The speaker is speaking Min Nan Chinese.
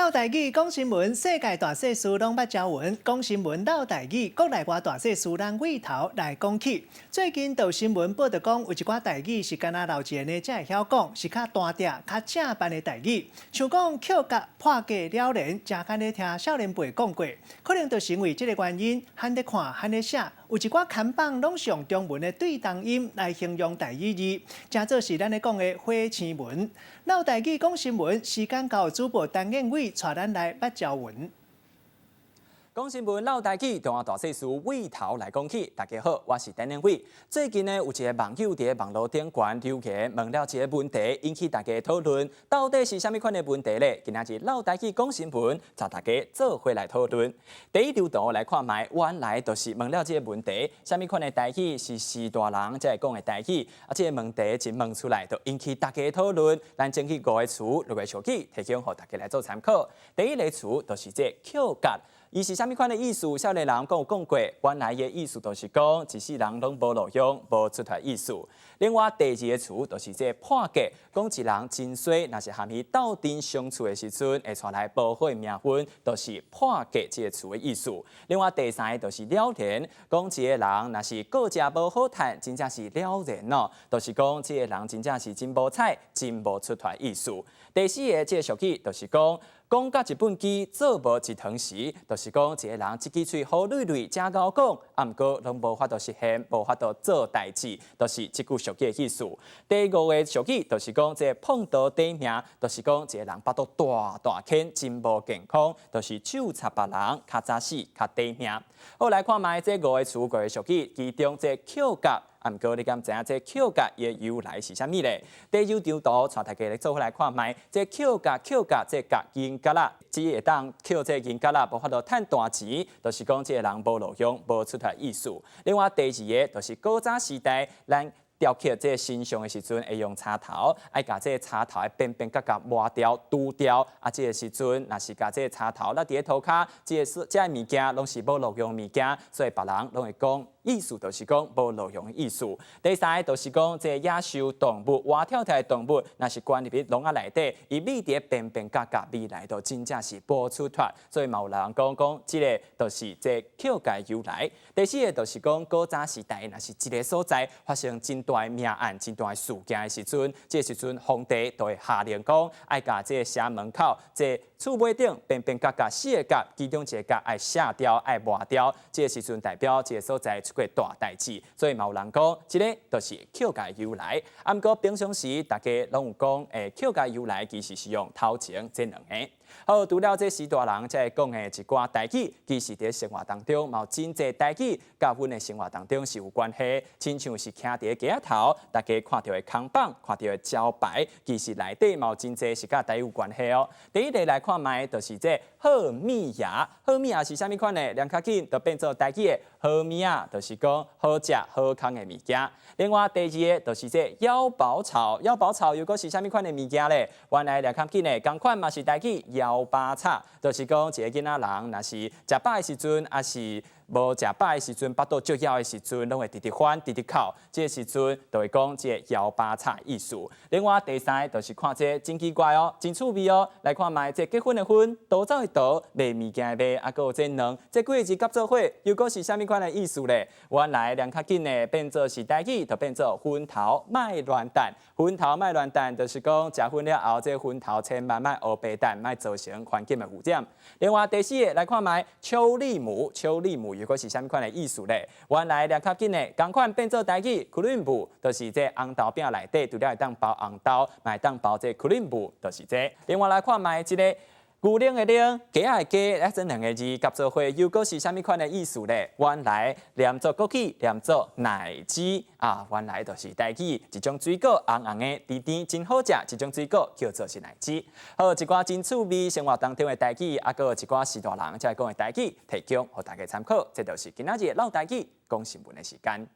嘮台語講新聞，世界大細事攏捌朝聞。講新聞嘮台語，國內外大細事咱對頭來講起。最近就新聞報道講，有一寡台語是干焦留一个呢才會曉講，是較單調、較正範的台語。像講抾角、破格、了然，誠艱咧聽少年輩講過，可能就是因為這个原因，漢咧看、漢咧寫，有一寡看板攏是用中文的對同音來形容台語字，成做是咱咧講的火星文。嘮台語講新聞，時間到，主播陳燕偉帶咱來捌朝聞。講新聞，嘮台語，中華大細事對頭來講起。大家好，我是陳燕偉。最近呢，有一个網友佇網路頂懸留言，問了一个問題，引起大家討論。到底是啥物款的問題咧？今仔日嘮台語講新聞，帶大家做伙來討論。第一張圖來看覓，原來就是問了這个問題，啥物款的台語是序大人才會講的台語？啊，這个問題一問出來，就引起大家討論。咱整理五个詞，六個俗語，提供予大家來做參考。第一个詞就是這抾角。伊是啥物款的意思？少年人閣有講過，原來的意思就是講一世人攏無路用、無出頭意思。另外第二个詞就是這破格，講一人真衰，若是含伊鬥陣相處的時陣，會帶來無好的名分，就是破格這个詞的意思。另外第三个就是了然，講一個人若是過食無好趁，真正是了然哦，就是講這个人真正是真無彩、真無出頭意思。第四个這个俗語就是講，講甲一畚箕，做無一湯匙，就是講一个人一支喙好媲媲，誠𠢕講，啊，毋過攏無法度實現，無法度做代誌，就是這句俗語的意思。第五个俗語就是講這碰刀短命，就是講一個人腹肚大大坑，真無健康，就是手插別人，較早死，較短命。好，來看覓這五个詞，五个俗語，其中這抾角。啊，毋過你敢知影這抾角伊的由來是啥物咧？第九張圖，帶大家來做伙來看覓，這抾角抾角這角銀角仔，只會當抾這銀角仔，無法度趁大錢，就是講這个人無路用、無出頭意思。另外第二个就是古早時代，咱雕刻這个神像的時陣，會用柴頭，愛共這个柴頭的邊邊角角磨掉、除掉。啊，這个時陣若是共這个柴頭落佇咧塗跤，這个是這个物件攏是無路用物件，所以別人攏會講，意思就是講無路用的意思。第三个就是講這个野獸動物、活跳跳的動物，若是關入去籠仔內底，伊覕佇咧邊邊角角，未來都真正是無出頭。所以嘛有人講講，這个就是這抾角由來。第四个就是講古早時代，若是一个所在發生真大的命案、真大的事件的時陣，這個時陣皇帝就會下令講，愛共這个城門口、這個厝尾頂邊邊角角四个角，其中一个角愛卸掉、愛磨掉。這個時陣代表這个所在出過大代誌，所以嘛有人講，這个就是抾角由來。啊，毋過平常時大家攏有講，抾角由來其實是用頭前這兩个。好，除了這序大人才會講的一寡台語，其實佇生活當中嘛有真濟台語，佮阮的生活當中是有關係。親像是徛佇咧街仔頭，大家看著的看板、看著的招牌，其實內底嘛有真濟是佮台語有關係哦。第一個來看覓，就是這好物仔，好物仔是啥物款呢？念較緊就變做台語的好物仔，就是講好食好康的物件。另外第二个就是這腰包草，腰包草又閣是啥物款的物件咧？原來念較緊的，仝款嘛是台語枵飽草，就是講一个囡仔人，若是食飽的時陣，抑是無食飽的時陣，腹肚足枵的時陣，攏會直直翻、直直哭。這个時陣就會講這个枵飽草意思。另外第三个就是看這个真奇怪哦，真趣味哦。來看覓這結婚的婚，逃走的逃，賣物件的賣，啊，閣有這兩，這幾个字夾做伙，又閣是啥物款的意思咧？原來念較緊的變做是台語，就變做昏頭莫亂等。昏頭莫亂等，就是講食薰了後，這昏頭千萬莫烏白等，莫造成環境的污染。另外第四个來看覓秋栗姆，秋栗姆又閣是啥物款的意思咧？原來念較緊的，仝款變做台語，クリーム，就是這紅豆餅內底，除了會當包紅豆，嘛會當包這クリーム，就是這。另外來看覓這个牛奶的奶，雞仔的雞，啊，這兩个字夾做伙，又閣是啥物款的意思咧？原來念做國語，念做奶雞啊，原來就是台語一種水果，紅紅的，甜甜，真好食，一種水果叫做是奶雞。好，一寡真趣味生活當中的台語，啊，閣有一寡序大人才會講的台語，提供予大家參考。這就是今仔日嘮台語講新聞的時間。